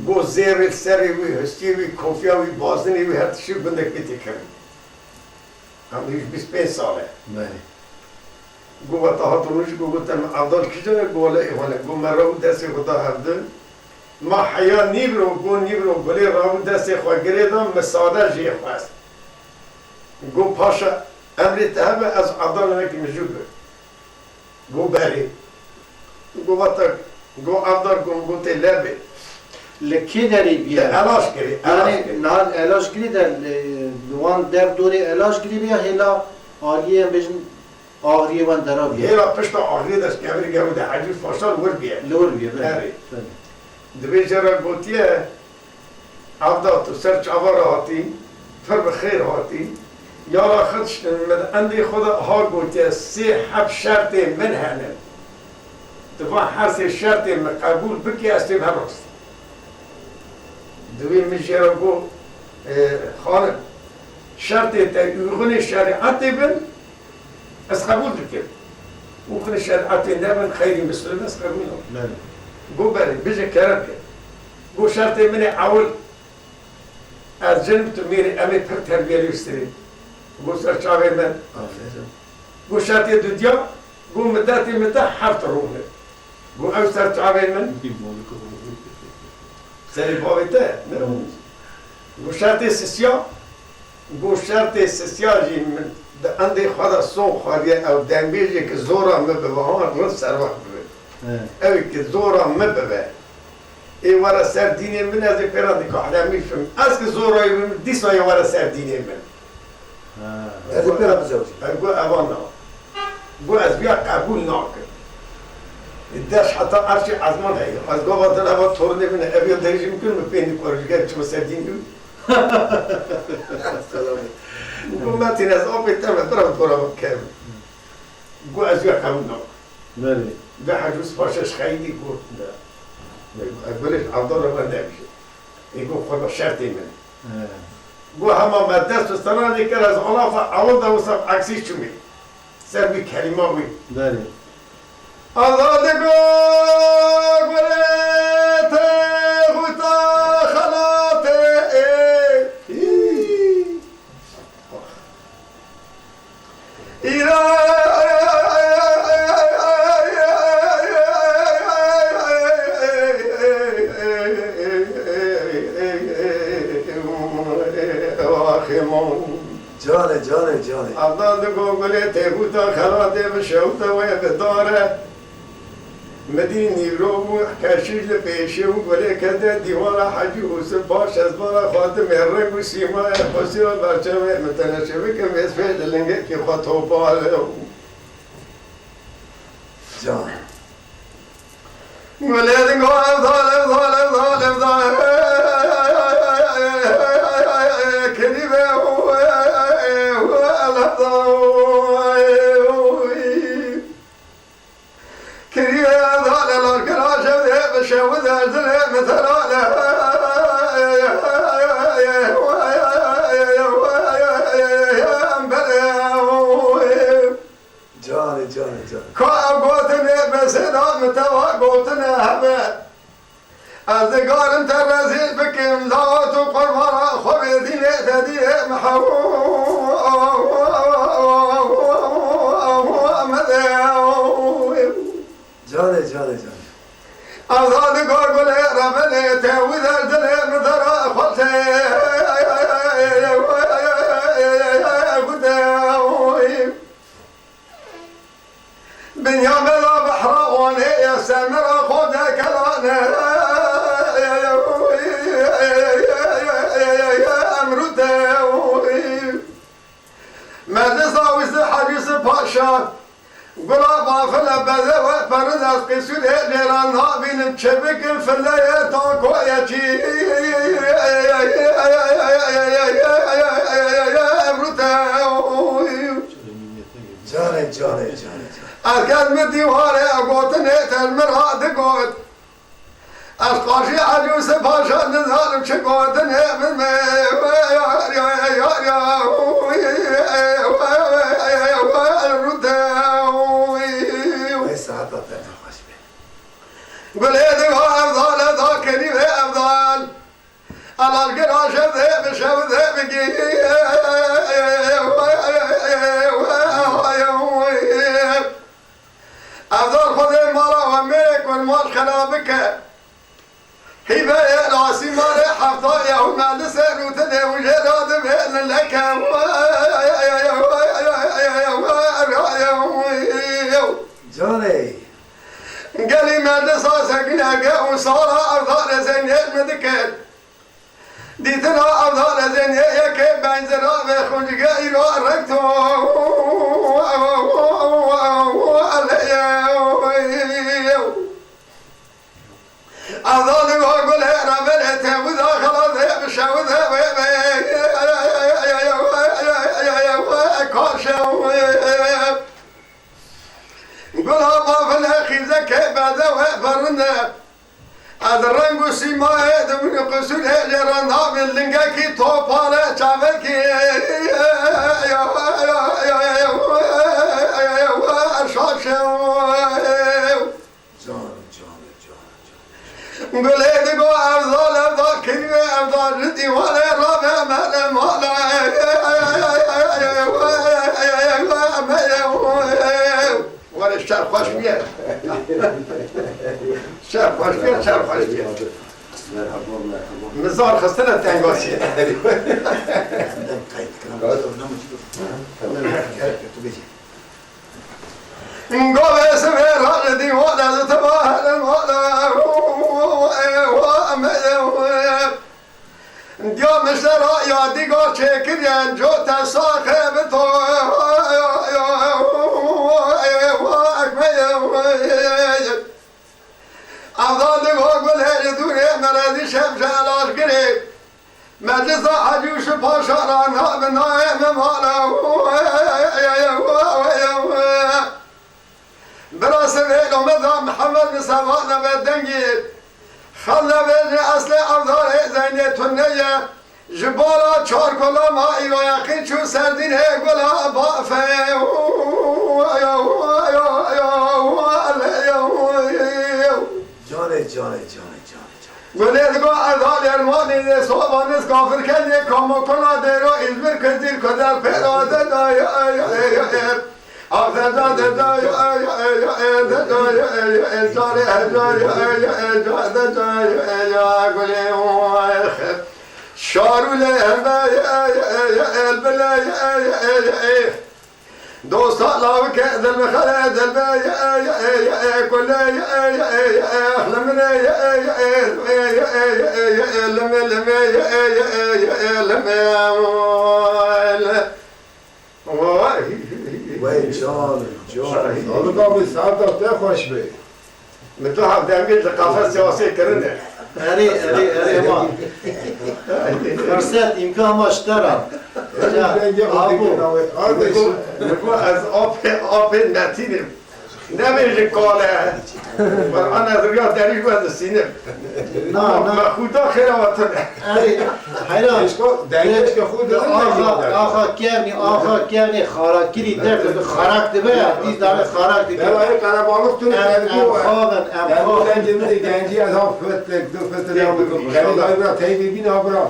Go zêrê li serê wî, hustiyê wî, kofiya wî, bazinê wî, her tiştî gundek bî têkevî. Em hîj bîst pênc sal e. Belê. Go weta hat rûnişt, go gote min Evdal kîjan e? Go wele ê hone. Go me rew destê xwe da hevdin. Ma heya nîvro, go nîvro gulê rew destê xwe girê da, min sade jê xwest. Go paşa emrê te hebe, ez Evdal nekî min jû bi. Go berê. Go vata, go Evdal, go, go tê levê. Li kê derê bîye? Te elaş kirî, elaş Yanî, kirî. Niha elaş kirî de, li, li wan dev dorê elaş kirî bîye, hêla aliyê em bêjin, axiriyê wan dera bîye. Hêla pişta axiriyê de ji kevirê gewû de Hecî Faşal wir bîye. Li wir bîye, belê. Erê. Belê. Divê jê re gotiye, Evda, tu ser çava re hatî, pir bi xêr hatî. Ya ra xwe diştin, min endê xwe de ha gotiye, sê heb şertê min hene. Tu van her sê şertê min qebûl bikî, ez têm hev rastî. Divê min jê re got, e, xanim, şertê te uygunê şerîetê bin, ez qebûl dikim. Û xwînê şerîetê nebin, xeyrî Mislim ez qebûl nakim. Belê. Got belê, bije kerem ke. Got şertê min ê ewil, ez cin, tu mêrî, em ê pir terbiyelî û stirî. Got ser çavê min. Aferin. Got şertê dudiya, got midetê min te heft rûne. Got ew ser çavê min. Serê bavê te, ne? Got şertê sisiya, Got şertê sisiya jî min di endê xwe de sox xwariye, ew dengbêjê ki zora min bibe, ha, rind serwext bibe. He. Ew ki zora min bibe. Ê were ser dînê min, ez ê pê re dikahdemî bim. Ez ki zora wî bim, dîsa yê were ser dînê min. Ha. Ez ê pê re bizewicim. Ew got, evan na. Got, ez viya qebûl nakim. Deş heta erşê ezman heye. Ez gava din eva tornê min e, ev ya derî jî min kir, min pê nikwarijî ger çima ser dîn û. Selam. Got, Metin, ez apê te me, bira min pora min kem. Got, ez viya qebûl nakim. Belê. Ve Hecûs Paşa ji xeyidî got, ne. Got, ez gurê Evdal re nebijî. Ê got, xwe şertê min. He. Got, hema me dest û seranê kir, ez alafa ewil de wisa eksî çûmî. Ser wî kelîma wî. Belê. Azadê go gurê te xuta xelatê ê. Îra Canê, canê, canê. Evdal digo gulê têbûta xelatê bi şewte wê bi dare. Midî nîvro bû, keşîş li pêşê û gulê kete dîwara Hecî Hûsif Paşa ez bara Xwatimê reng û sîmayê xwesî ya berçavê min teneşe bikim, vêz fê li lingekî xwe topale. Can. Gulê digo Evdal, Evdal, Evdal, Evdal. Kirî be, Evdal. Kirî be, Evdal, Evdal, kira şev de, bi şev de, zilê min terale. Belê. Canê, canê, canê. Ka ev gotinê Min te va gotine hebe. Ez dikarim te rezîl bikim, lawa tu qurbana xwe bê dînê te dînê Mihemedê. Canê, canê, canê. Evda digo gulê rebenê te wî der dilê min dera xwe tê gudê. Binyamê la behra wanê ye, semera xwe de kelane emrû te. Meclisa wî si hecî si paşa, gula bafile bede we periz ez qîsûrê lêra nabînim, çi bikim fileyê tankoyekî emrû te. Canê, canê, canê, canê. Erken mi dîwarê gotinê te li min ra digot. Ez qaşî ecû sipaşa nizanim çi gotinê min me. Rûte. Ey saeta te xweş be. Gulê digo evdal, evdal kenî ve evdal. Elalgir a şevdê bi şevdê bigî. Evdal xwedê mala we mêrê kurmaş xera bike. Hîveyê lasî marê hefta ye û me li ser û dilê û jê ra divê lileke. Canê. Gelî me li sa sekineke û sala evdalê zengê mi dike. Dîtina evdalê zengê yekê benzera ve xunjige îro reng to. Evdalê wa gulê revelê te wida xelatê bi şewide ve ve kaşe. Gula bavile xîzeke bede we berinde. Ez reng û sîmayê di min qisûrê lê re nabin lingekî topale çavekî şaşe. Canê, canê, canê, canê. Gulê digo evdal, evdal kiriye, evdal ji dîwarê rabe mele mala. Were şer xweş biye. Şer xweş biye, şer xweş biye. Merhaba, merhaba. Min zar xistine tengasiyê. Dem qeyd kirin. Gavê sivê rajê dîwana li teva hele mala. Diya miştera yadigar çêkiriye, cote saxê bi to. Evdalê wa gulê ji dûrê merezî şev ji elaşgirê. Meclisa Hecî û Şipaşa ra nabin nayê me mala. Bira sivê lomeza Mihemed Misefa nebe dengî. Xel nebe ji eslê evdarê Zeynê Tunne ye. Ji bala çar kola ma îro yaqîn çû serdînê gula bafe. Canê, canê, canê, canê, canê. Gulê digo ez halê Elmanî dê soba niz kafir kendê kamokona dêro İzmir kizîr kuder pêra de da ya ya ya ya. After da de da ya ya ya ya de da ya ya ya ya. Carê da ya ya ya da da ya ya ya. Gulê o. Şarûlê hembe ya ya ya elbile ya ya ya ya. Dosta lawike dilmixele dilbe ye ye ye ye kule ye ye ye ye limine ye ye ye ye ye ye ye lime lime ye ye ye ye lime. Wey can, can. Sadık abi, saat te xweş be. Min tu hevdemgir li qafes siyasê kirine. Erê, erê, erê, ma. Fırsat, imkan ma ji te re. Erê, Ya, dengê abu. Odê kardeşim. Min got, ez apê, apê Metînim. Nebêje kale. Qur'an ez riya derî ve distînim. Na, na. Me xuda xêra we tune. Ey, heyran. Eşko, dengê eşko xwe de Axa, axa kevnî, axa kevnî, xarakirî dek, xarak dibe ya, dîz dare xarak dibe. Bela ê qerebalix tune. Em, em xavin, em xavin. Dengê min de gencî ez ha fetlek, du fetlek. Xelîl ay bira, teybi bîna bira.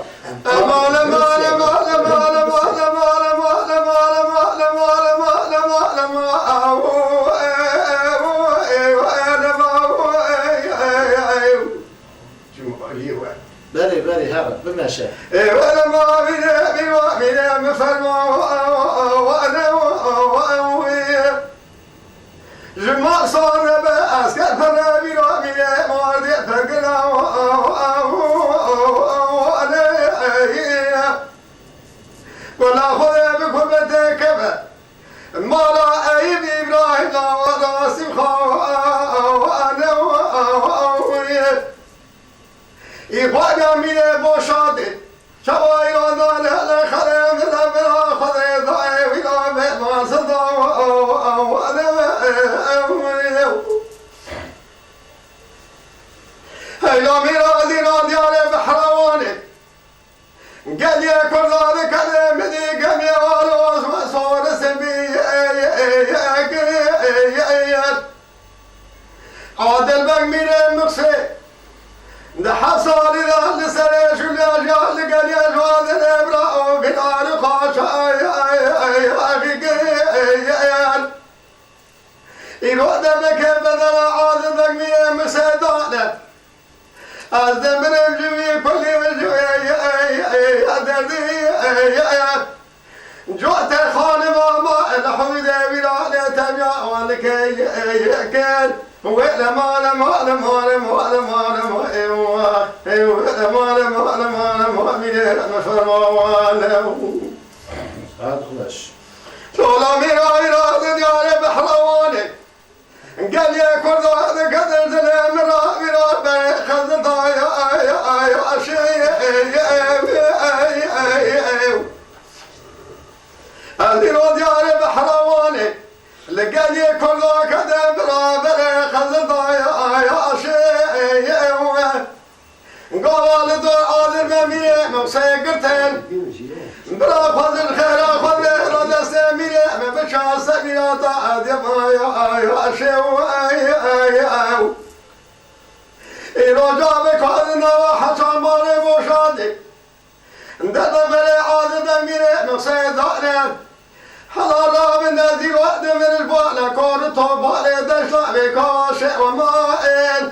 Belê, belê, here, bimeşe. Ji mal sar nebe esker pere vîra mîne, mardê pegila wane. Gola Xwedê bi gurbetê keve. Mala Eyîb Îbrahîm lawa Rasim xawane. Îxwaniya mîne boşadê. Çawa îrada lehne xerê mine bira Xwedê dayê wî navê mazin da. Heyla mîra dîna diyarê behrawanê. Gelê Kurda dikenê midî gemê aloz ve sor sibî. Adil Beg mîrê Miqsê di heft salî de li serê şûlê jiya li gelê Jwadin Ebra û Vînarî xaşa. Îro demeke bedela Adil Beg mîrê Miqsê dane. Ez demirim ji vî kulî ji derdî. Cote xanima ma li hûdê vîranê tevya wan dike. Wê le male male male male male male male male male male male male mîrê me ferma wan. Saet xweş. Tola mîra vîra di diyarê behrawanê. Gelê Kurda diketin dilê min ra vîra be xezin daya ay ay aşê. Ez îro diyarê behrawanê li gelê Kurda kete bira berê xezin daya ay aşê. Gava li dor adir me mîrê mewseyê girtin. Bira xwe zin xêra xwe bê ra destê mîrê me biçar se mîra da edê maya ya şew. Îro ca be kadin nava heçan barê boşandê. Dede berê adir me mîrê mewseyê dane. Hela rabin ez îro demir ji bale kor û tobalê deşta vê kaşê û maên.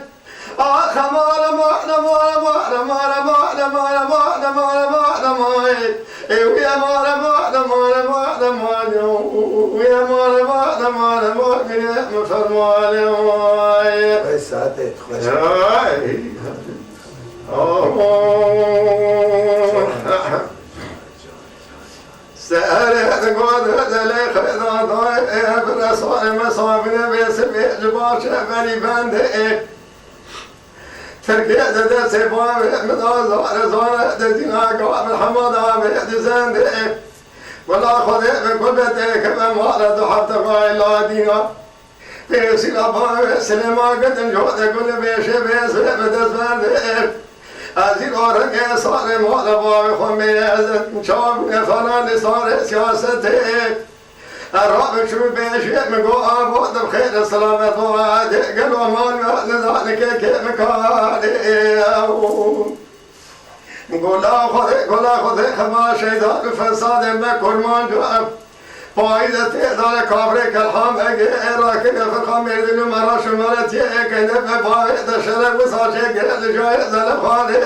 Ax mare mare mare mare mare mare mare mare mare mare mare. Ew ye mare mare mare mare mare. Ew ye mare mare mare mare. Min fermane vay. Ay saetê xweş. Ay. Oh. Serê godelê xêda dayê, bire sarê me sabine bê sibê ji baş e berî bendê. Tirkê de destê bavê min da zare zare de dîna gavir hema da vê dizendê. Wela Xwedê bi gurbetê keve mala du hefte gayla dîna. Pêsîla bavê Silêma gitin jode gule bêşê bêz ve bi dest berdê. Ez îro rengê sarê mala bavê xwe mêz çav nefanan li sarê siyasetê. Erra bi çû bêjê min go avo dim xêr selamet vo edê gelo mal ve nizanike kê min karê. Gola Xwedê, gola Xwedê xema şeyda li fesadê me kurmanc e. Payîze tê dane kavrê kelham ege ê rakirê firqa mêrdin û meraş û meretiyê ê keyde be bavê de şerek wisa çêkire li cayê zelexanê.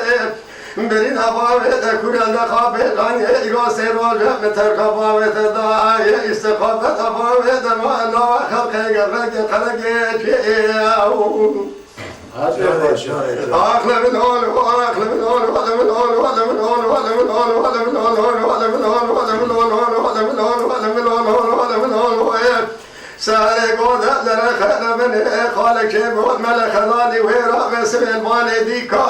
Birîna bavê de kurel de xapê raniyê îro sê roje min terka bavê te dayê îstiqameta bavê de ma nawa xelqê gevrekê qelegê çê. Serê godelere xelebinê xalekê got mele xelalî wê ra ve sibê balê dîka.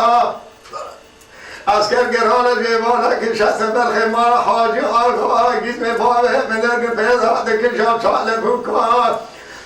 Esker gerane cêvane kişe seberxê ma Hacî Axa gîzmê bavê min dergin pêda dikişa çalê bûka.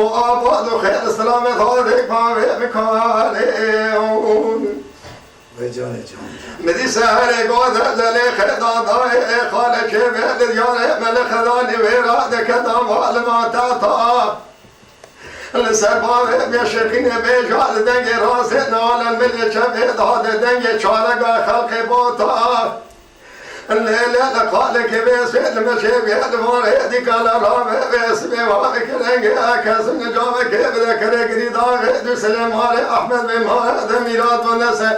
û abad û xêr selamet hadê bavê bikarê. Vay canê can. Min dî seherê goze delê xêdan dayê, xalekê vê didyarê me li xedanî wê radike dama li ma teta. Li ser bavê bêşirxînê bêja li dengê razê nalen milê çepê dade dengê çarega xelqê bota. Lê lê li qalekê vê sê li meşê vê li van rê dîka li ravê vê sibê vavê kirengê kes li cavekê bide kerê girî daxê du silê malê Ehmed bê malê de mîrat û nese.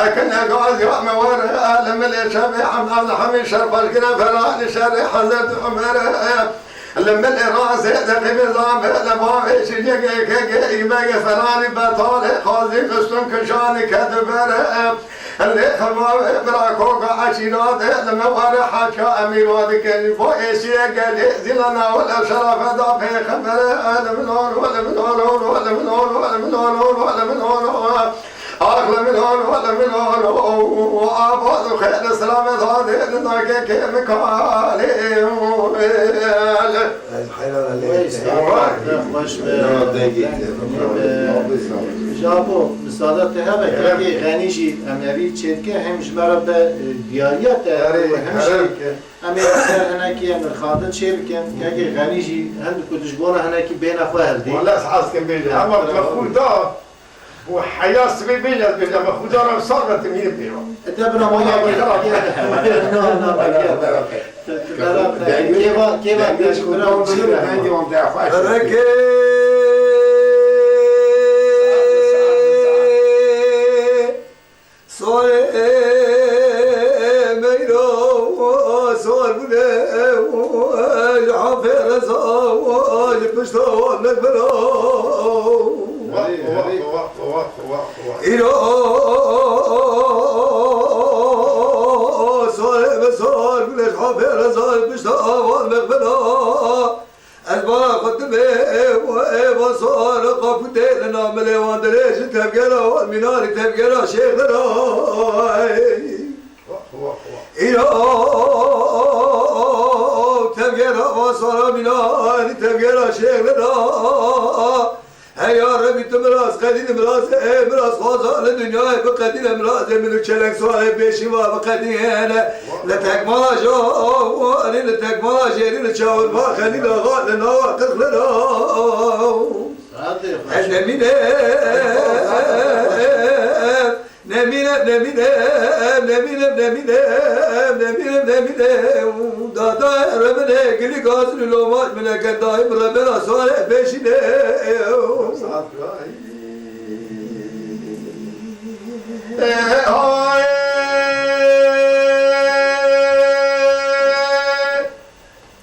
Ekine gaz ya me were li milê çepê Ehmed hemî şer xweş gire ferhanî şerê Hezret Umerê. Li milê razê de qîmê zame li bavê şiriyekê kekê îmegê felanî betalê xazî xistin kişanî kedi bere. Lê xemavê bira koka eşîra de li me were haça emîra dikin. Bo êşiye gelê zîla nawil ev şerafe da pêxembere. Li min ol, li min ol, li min ol, li min ol, li min ol, li min ol. Ax li min ol, li min ol, abad û xêr selamet hadê didakê kê mikalê. Ez heyran Wey, lê. Sağ ol, xweş be. Ya, dengê te. Ji bo misada te hebe, Evet. Kekê Xenî jî em evî çêdike, hem ji me re be, e, diyariya te, Erê, hem jî erê. Em ê ser hinekî em nirxandin çêbikin, Kekê Xenî jî hindik ku ji bona hinekî bêhna xwe hildî. Wala ez hez kim bêjim, Em, ama bravo. Bi Xuda, bu heya sibê bêje ez bêjim, bi Xuda re sar be timî pêva. E, te bira ma Wala ya bi Xuda. Na, na, na, ya. Bera, bera. Kêva, kêva, Dengê bira, bira, bira. Dengê wan de xweş. Reke. Sarê meyra, sar bûne, ji hafê reza, ji pişta wan mexbera. Wah, wah, wah, wah, wah, wah. Îro, sarê me sar bûne, ji hafê reza, ji pişta wan mexbera. Ez bala xwe dimê, ê, ê, va sar qapûtê li namilê wan dirêj, tevgera wan mînarî, tevgera şêxlira. Îro, tevgera va sara mînarî, tevgera şêxlira. Heya Rebî tu miraz qedîne, miraz, ê, miraz xwaza li dinyayê biqedîne, mirazê min û çeleng sarê pêşî va biqedîne. Li tekmala jo, li tekmala jêrî li çawir va Xelîl Axa li nava qirxlira. Ez nemîne, nemîne, nemîne, nemîne, nemîne, nemîne, nemîne. Dada re min ê gilî gazin û lomaj min eke dayim re bena sare pêşîne. Ê, hay.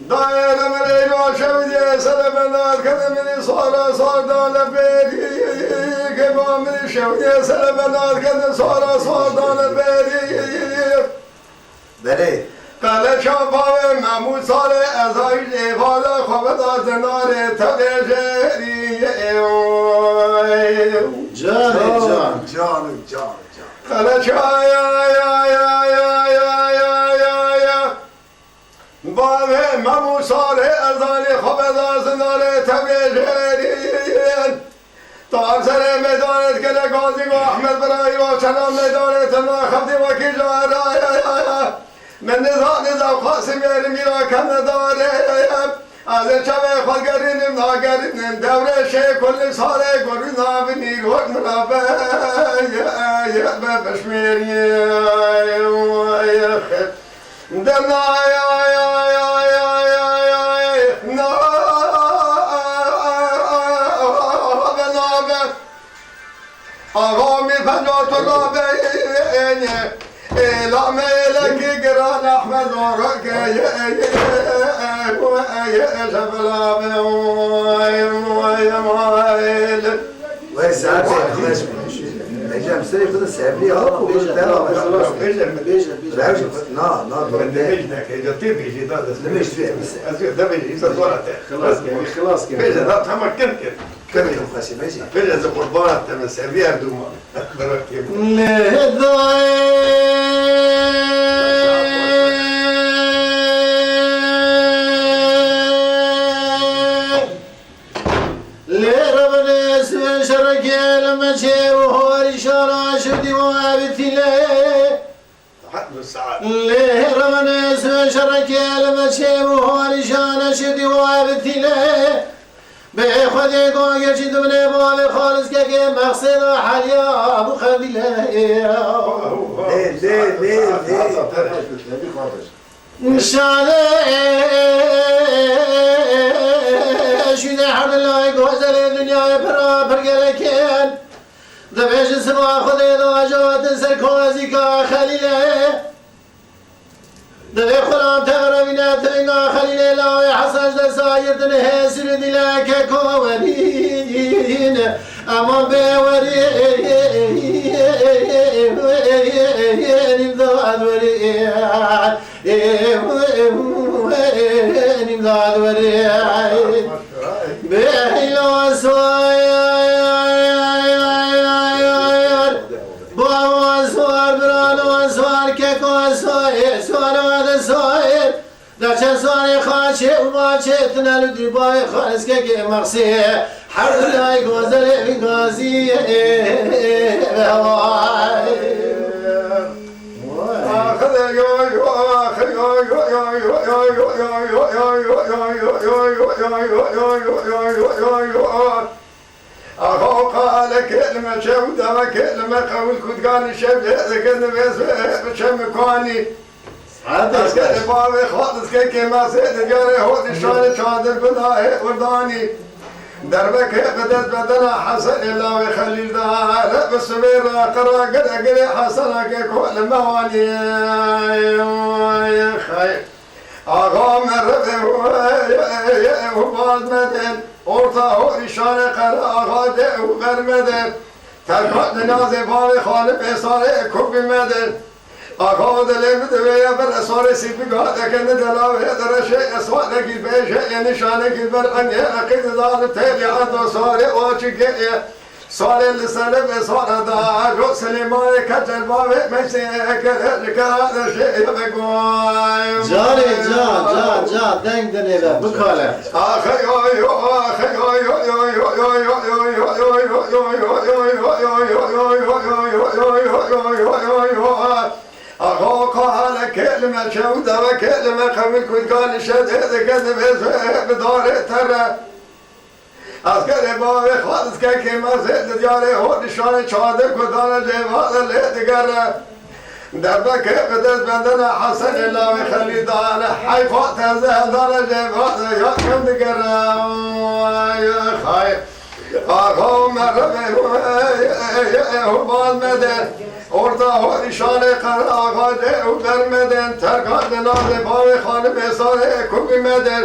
Dayê li min ê şewdiyê sere bendar kedi min ê sara sarda le pêdî. Kema min ê şewdiyê sere bendar kedi sara sarda le pêdî. Belê. Qeleça bavê Memû sarê ez ayî êvara xwe veda zinarê tevê jêrî. Canê can. Can, can, can. Qeleça ya, ya, ya. Bavê Memû sarê ez ayî xwe veda zinarê tevê jêrî. Tam serê meydanê dikele gazî ve Ehmed bira îro çena meydanê te naxebdî wekî jara. Min nizanî zewqa simêrî mîra kene darê. Ez ê çavê xwe gerînim nagerînim dewrê şê kulî sarê gorî navin îrok min a be. Ye, ye, be bişmêrî. Dema ya, ya, ya, ya, ya, ya, na, be, na, be. Axa Mîr Penca tu rabe, ê, ê, ê, la me, ê, le, ki, giran, Ahmed, o, ro, ke, ye, ye, ye, ye, şefela, be, oy, oy, oy, le. Wey saetê xweş be. Ecem, serê xwe de sevdî ha, ku bêje, bêje, bêje. Rewş, na, na, tu de. Nimêj neke, ya tê bêjî, da dest. Nimêj tê bêjî. Ez de bêjî, îsa zora te. Xilas kir, xilas kir. Bêje, da, tamam, kim kir? Kim kir, xwesî bêjî. Bêje, ez qurbana te me, sevdî her duma. Bırakayım. Lê dayê, lê revne ez ve şerekê li me çê û harîşana şidî û evitî lê. Lê revne ez ve şerekê li me çê û harîşana şidî û evitî lê. Bê Xwedê go geçî dibinê bavê xaliskekê mexsêda heliya bû xedîlê. Lê, lê, lê, lê. Şadê şûdê herdilay gozelê dinyayê pira pir gelekên. Dibêjin siba Xwedê da ajatin ser kozîka Xelîlê. Divê xulam te verevîne tiringa Xelîlê lawê Hesen ji desta girtin hê sîrî dîle keko werîn. Eman bê werîn, îmdad werîn, îmdad werîn. Bê heyla swar. Bava swar, birano swar, keko swar, swar ade swar. Deçe swarê xaçê û maçê tine li dî bayê xaliskekê mexsê. Her dilay gozelê vî gazî. Vay. Axa, o qale kelime çew deve kelime qewil kudgani şev lê dikin vêz ve bi çem kanî. Saetê Ez xweş. Gelê bavê xaliskekê me sê digarê hot nîşanê çadir bina hê urdanî. Derbekê bi dest bedena Hesenê lawê Xelîl da re bi sivê ra qira gire girê Hesena ke ko li me wanî. Xeyr. Axa me revê û baz medin, orta ho îşare qere axa de û ber medin. Terka dinazê bavê xalip ê sarê kubî medin. Axa o dilê mi divê ya ber esarê sîpik hat ekeni delavê dereşê esar nekî bêje ê nişanekî ber enye eqîd dali têlî endo sarê o çi geye. Salê li selê ve sala da, jo Silêmanê Keçer bavê meşê, kere ji kera de şê ve goy. Canê can, can, can, deng dinê ve, bikale. Axe yo yo, axe yo yo. Axa o kahale kelime çew deve kelime qewil kudgan şedê dike divê bi darê tere. Eskerê bavê xaliskekê me zê di diyarê ho nîşanê çadir ku dane cêvade lê digere. Derbekê bi dest bendene Hesenê lawê Xelîl dane heyfa teze dane cêvade ya kem digere. Xayr. Axa me revê hûrbaz mede. Orta ho nîşanê qere axa de û bermeden terka de nazê bavê xanimê sarê kubî mede.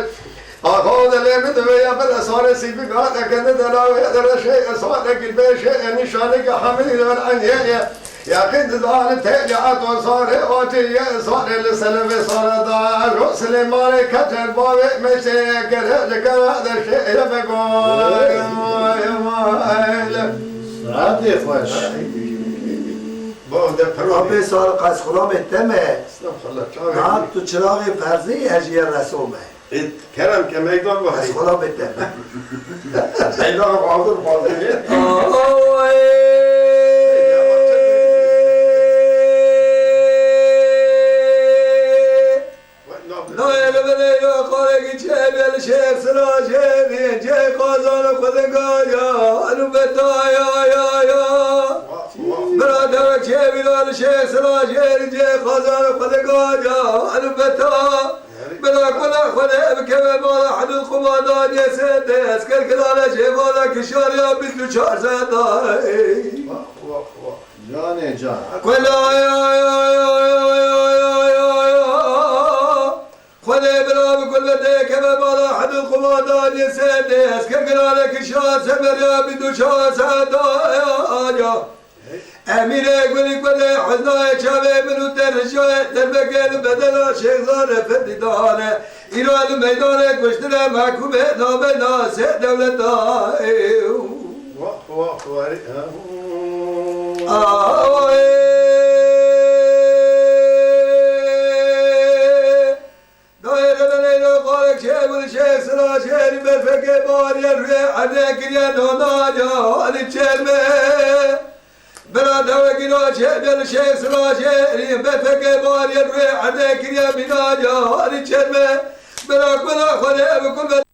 Axa dilê min divê ya ber esarê sîpik hat ekeni delawê dereşê esarê gilbêşê enîşaneke hemilî ver eniyeye. Yaqîn dizane têlî eto sarê atî ye sarê li selevê sare da ro Silêmanê Keçer bavê meşê gere li kera de şê ye ve goy. Saetê xweş. Bo de piro. Apê sar qas xulamê te me. Estağfurullah, çavê. Niha tu çiraxê ferzê ye ji ye reso me. Ê, kerem ke meydan ve. Ez xwe la bête. Meydan hazır hazır. Nayê li binê ya xalekî çê bê li şêr sira jêrî cê qazan xwedin gaya elu beta ya ya ya. Bira dewek çê bîra li şêr sira jêrî cê qazan xwedin gaya elu beta. Bila kula xwedê bikeve mala hidû qumadan yê sê dest kir kilane jê vala kişariya bîst û çar sedayê. Wah, wah, wah. Canê can. Kula ya, ya, ya. Xwedê bila bi kul ve dê keve mala hidû qumadan yê sê dest kir kilane kişar semeriya bîst û çar sedaya. Emîrê gulî gulê huznayê çavê min û te rijayê derbekê li bedela Şêxzar Efendî dane. Îro li meydanê kuştine mehkûmê nabeyna sê dewleta. Wah, wah, wah. Ahê. Dayê Rebeneylo Xalek Şêx Gul Şêx Sila Şêrî berfekê bariyê rûyê erdê kiriye nona ya halî çerme. Bira dewekî na Şêx Gul Şêx Sila Şêrî berfekê bariyê rûyê erdê kiriye mîna ya halî çerme. Bira kula xwedê bi kul